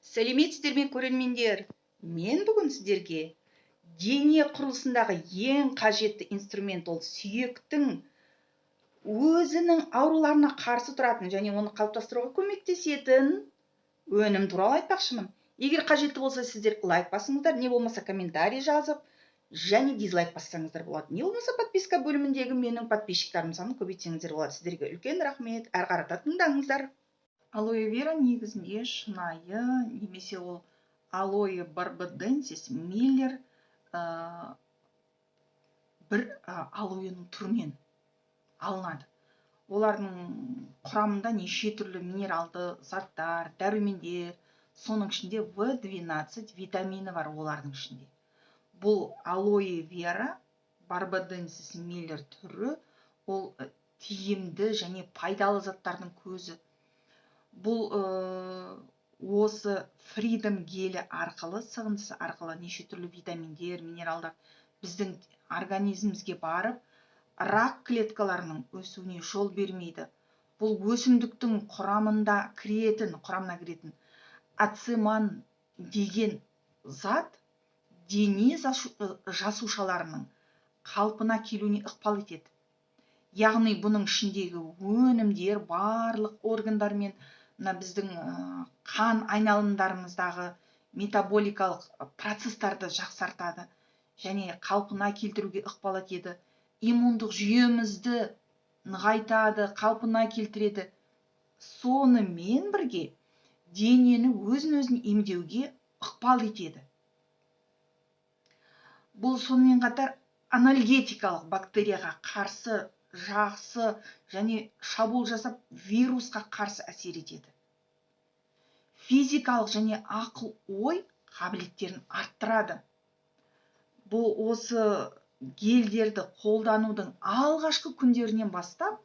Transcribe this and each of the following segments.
Сәлеметсіздер ме, көрермендер! Мен бүгін сіздерге дене құрылысындағы ең қажетті инструмент, ол сүйектің өзінің ауруларына қарсы тұратын және оны қалыптастыруға көмектесетін өнім туралы айтпақшымын. Егер қажетті болса, сіздер лайк басыңыздар, не болмаса комментарий жазып және дизлайк бассаңыздар болады, не болмаса подписка бөліміндегі менің подписчиктарым санын көбейтсеңіздер болады. Сіздерге үлкен рахмет. Әрі қарата тыңдаңыздар. Алоэ вера негізінде шынайы немесе ол алоэ барбаденсис Миллер бір алоэның түрінен алынады. Олардың құрамында неше түрлі минералды заттар, дәрумендер, соның ішінде В12 витамині бар олардың ішінде. Бұл алоэ вера барбаденсис Миллер түрі, ол тиімді және пайдалы заттардың көзі. Бұл осы Фридом гелі арқылы, сығындысы арқылы неше түрлі витаминдер, минералдар біздің организмімізге барып, рак клеткаларының өсуіне жол бермейді. Бұл өсімдіктің құрамына кіретін ацеман деген зат дене жасушаларының қалпына келуіне ықпал етеді. Яғни бұның ішіндегі өнімдер барлық органдар мен мына біздің қан айналымдарымыздағы метаболикалық процесстарды жақсартады және қалпына келтіруге ықпал етеді, иммундық жүйемізді нығайтады, қалпына келтіреді, сонымен бірге денені өзін өзін емдеуге ықпал етеді. Бұл сонымен қатар анальгетикалық, бактерияға қарсы жақсы және шабуыл жасап, вирусқа қарсы әсер етеді, физикалық және ақыл ой қабілеттерін арттырады. Бұл осы гельдерді қолданудың алғашқы күндерінен бастап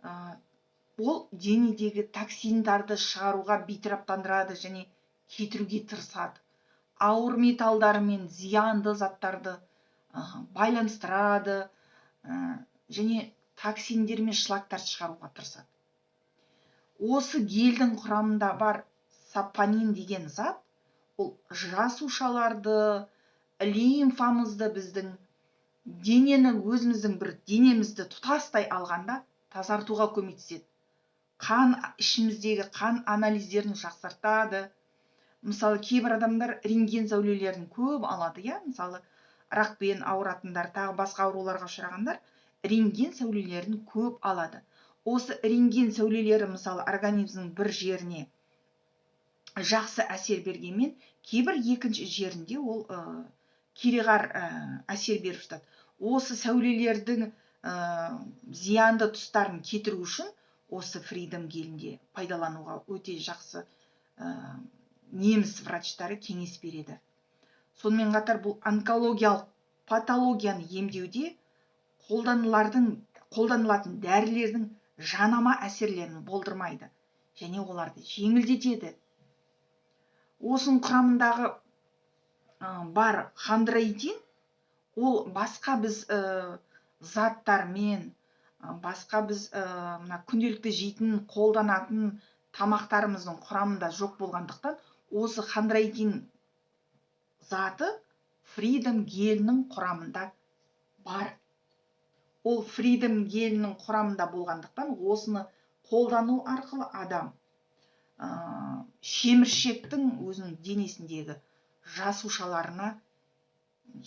ол денедегі токсиндарды шығаруға, бейтараптандырады және кетіруге тырысады, ауыр металдар мен зиянды заттарды байланыстырады және токсиндер мен шлактарды шығаруға тырысады. Осы гельдің құрамында бар сапонин деген зат, ол жасушаларды, лимфамызды, біздің денені, өзіміздің бір денемізді тұтастай алғанда тазартуға көмектеседі, қан, ішіміздегі қан анализдерін жақсартады. Мысалы, кейбір адамдар рентген сәулелерін көп алады, иә. Мысалы, ракпен ауыратындар, тағы басқа ауруларға ұшырағандар рентген сәулелерін көп алады. Осы рентген сәулелері, мысалы, организмнің бір жеріне жақсы әсер бергенмен, кейбір екінші жерінде ол кереғар әсер беріп жатады. Осы сәулелердің зиянды тұстарын кетіру үшін осы Фридом гелінде пайдалануға өте жақсы неміс врачтары кеңес береді. Сонымен қатар бұл онкологиялық патологияны емдеуде қолданылатын дәрілердің жанама әсерлерін болдырмайды және оларды жеңілдетеді. Осының құрамындағы бар хондроитин, ол басқа біз заттармен, басқа біз мына күнделікті жейтін, қолданатын тамақтарымыздың құрамында жоқ болғандықтан, осы хондроитин заты Фридом гелінің құрамында бар. Ол Фридом гелінің құрамында болғандықтан, осыны қолдану арқылы адам шеміршектің өзінің денесіндегі жасушаларына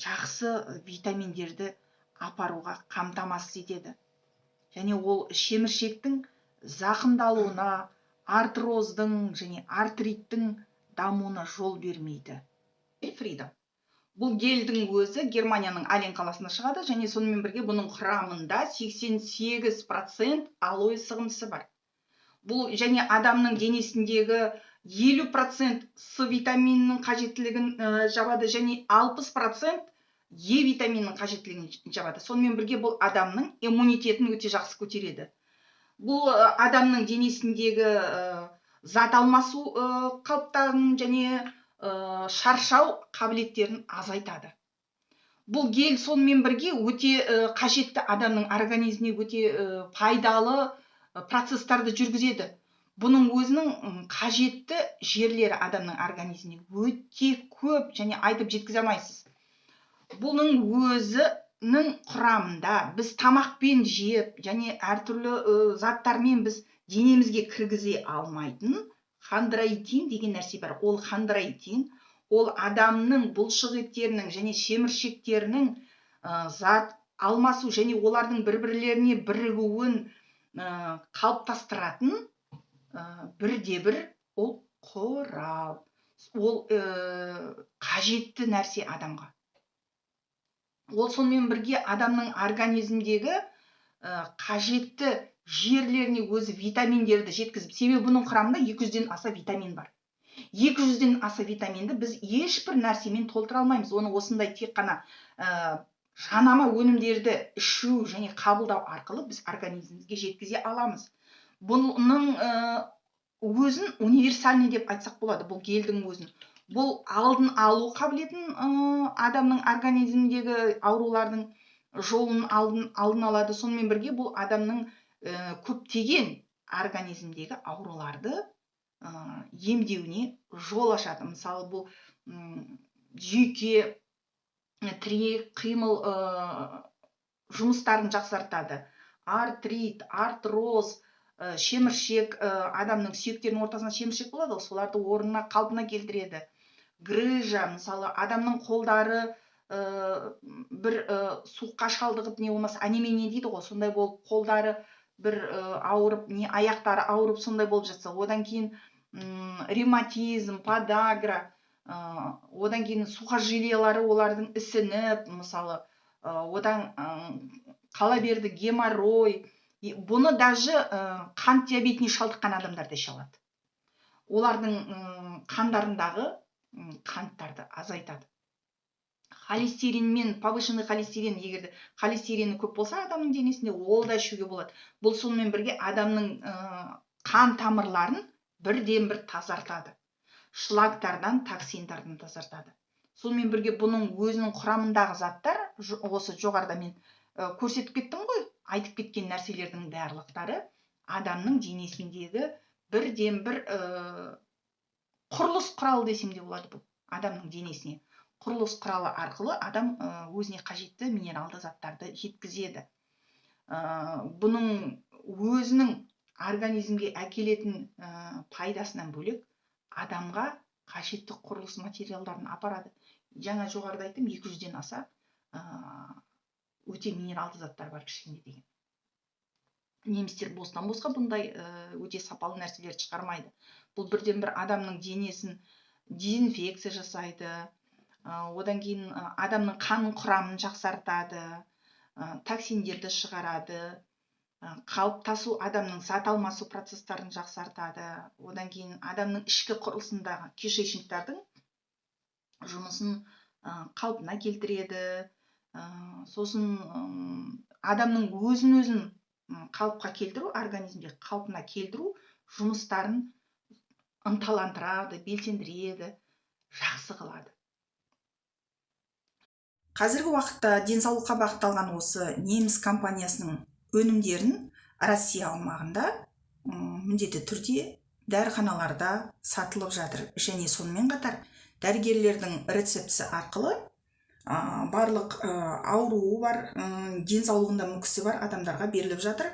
жақсы витаминдерді апаруға қамтамасыз етеді және ол шеміршектің зақымдалуына, артроздың және артриттің дамуына жол бермейді. Фридом, бұл гельдің өзі Германияның Ален қаласында шығады және сонымен бірге бұның құрамында 88% алоэ сығындысы бар. Бұл және адамның денесіндегі 50% С витаминінің қажеттілігін жабады және 60% Е витаминінің қажеттілігін жабады. Сонымен бірге бұл адамның иммунитетін өте жақсы көтереді. Бұл адамның денесіндегі зат алмасу қалыптарын және шаршау қабілеттерін азайтады. Бұл гель сонымен бірге өте қажетті, адамның организміне өте пайдалы процесстарды жүргізеді. Бұның өзінің қажетті жерлері адамның организміне өте көп және айтып жеткізе алмайсыз. Бұның өзінің құрамында біз тамақпен жеп және әртүрлі заттармен біз денемізге кіргізе алмайтын хондроитин деген нәрсе бар. Ол хондроитин, ол адамның бұлшық еттерінің және шеміршектерінің зат алмасу және олардың бір-бірлеріне бірігуін қалыптастыратын бірде-бір ол құрал. Ол қажетті нәрсе адамға. Ол сонымен бірге адамның организмдегі қажетті жерлеріне өзі витаминдерді жеткізіп, себебі бұның құрамында 200-ден аса витамин бар. 200-ден аса витаминді біз ешбір нәрсемен толтыра алмаймыз. Оны осындай тек қана жанама өнімдерді ішу және қабылдау арқылы біз организмімізге жеткізе аламыз. Бұның өзін универсальный деп айтсақ болады, бұл гельдің өзін. Бұл алдын алу қабілетін, адамның организміндегі аурулардың жолын алдын алады. Сонымен бірге бұл адамның көптеген организмдегі ауруларды емдеуіне жол ашады. Мысалы, бұл жүйке, тірек, қимыл жұмыстарын жақсартады. Артрит, артроз, шеміршек, адамның сүйектерінің ортасында шеміршек болады, соларды орнына, қалпына келтіреді. Грыжа, мысалы, адамның қолдары бір суыққа шалдығып, не болмаса анемия дейді ғой, сондай болып қолдары бір ауырып, не аяқтары ауырып, сондай болып жатса, одан кейін ревматизм, подагра, одан кейін сухожилиялары олардың ісініп, мысалы, одан қала берді геморрой. Бұны даже қант диабетіне шалдыққан адамдар да іше алады. Олардың қандарындағы қанттарды азайтады. Холестеринмен, повышенный холестерин, егер де холестерині көп болса адамның денесінде, ол да ішуге болады. Бұл сонымен бірге адамның қан тамырларын бірден бір тазартады. Шлактардан, токсиндардан тазартады. Сонымен бірге бұның өзінің құрамындағы заттар, осы жоғарыда мен көрсетіп кеттім ғой, айтып кеткен нәрселердің барлықтары адамның денесіндегі бірден бір құрылыс құралы десем де болады. Бұл адамның денесіне құрылыс құралы арқылы адам өзіне қажетті минералды заттарды жеткізеді. Бұның өзінің организмге әкелетін пайдасынан бөлек адамға қажетті құрылыс материалдарын апарады. Жаңа жоғарыда айттым, 200-ден аса өте минералды заттар бар ішінде деген. Немістер бостан босқа бұндай өте сапалы нәрселерді шығармайды. Бұл бірден бір адамның денесін дезинфекция жасайды, одан кейін адамның қанның құрамын жақсартады, токсиндерді шығарады, қалыптасу, адамның зат алмасу процесстарын жақсартады, одан кейін адамның ішкі құрылысындағы кишечниктардың жұмысын қалпына келтіреді, сосын адамның өзін өзін қалыпқа келтіру, организмде қалпына келтіру жұмыстарын ынталандырады, белсендіреді, жақсы қылады. Қазіргі уақытта денсаулыққа бағытталған осы неміс компаниясының өнімдерін Россия аумағында міндетті түрде дәріханаларда сатылып жатыр. Және сонымен қатар дәрігерлердің рецептісі арқылы барлық ауруы бар, денсаулығында мүкісі бар адамдарға беріліп жатыр.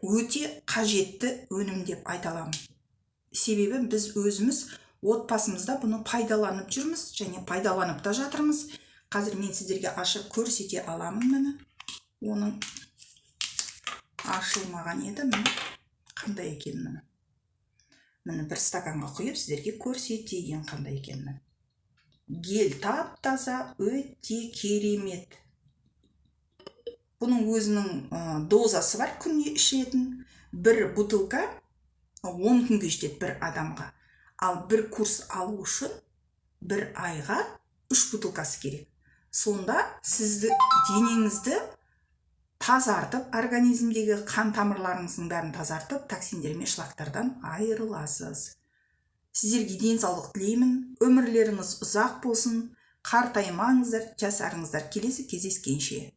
Өте қажетті өнім деп айта аламын. Себебі біз өзіміз отбасымызда бұны пайдаланып жүрміз және пайдаланып та жатырмыз. Қазір мен сіздерге ашып көрсете аламын. Міне, оның ашылмаған еді, міне қандай екенін. Міне, міне, бір стаканға құйып сіздерге көрсетейін қандай екенін. Гель тап таза, өте керемет. Бұның өзінің дозасы бар күніне ішетін. Бір бутылка 10 күнге жетеді бір адамға. Ал бір курс алу үшін бір айға 3 бутылкасы керек. Сонда сізді денеңізді тазартып, организмдегі қан тамырларыңыздың бәрін тазартып, токсиндер мен шлактардан айырыласыз. Сіздерге денсаулық тілеймін, өмірлеріңіз ұзақ болсын, қартаймаңыздар, жасарыңыздар. Келесі кездескенше.